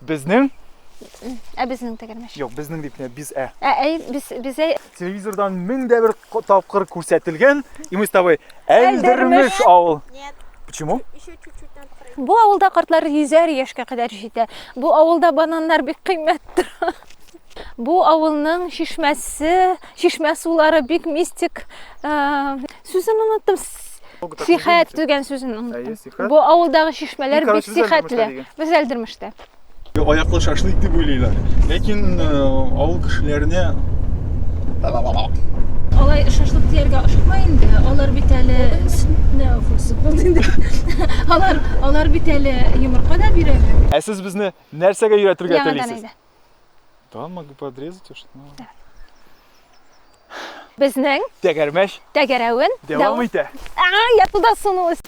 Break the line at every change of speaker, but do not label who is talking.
Безнең?
Ә безнең тәгәрмәч.
Юк, безнең дип кенә, без ә.
Ә, әй, без, без ә.
Телевизордан мең дә бер тапкыр күрсәтелгән, и мы с тобой Әлдермеш авыл.
Нет.
Почему?
Еще чуть-чуть надо пройти.
Бу авылда картлар йөзәр яшькә кадәр җитә. Бу авылда бананнар бик кыйммәт тора. Бу авылның чишмәсе, чишмә сулары бик мистик. Э, сүзен оныттым. Сихәт дигән сүзен оныттым. Бу авылдагы чишмәләр бик сихәтле. Без Әлдермештә.
Аяклы шашлык дип уйлыйлар. Ләкин э, авыл кешеләренә
Алай шашлык дияргә ашыкма инде. Алар бит әле сөтне сөт булды инде. Алар алар бит әле йомырка да бирәләр.
Ә сез безне нәрсәгә өйрәтергә
Яңадан
телисез?
әйдә.
Да, могу подрезать уж. но-
Безнең
Тәгәрмәч
тәгәрәвен
дәвам итә.
А, я туда сунулась.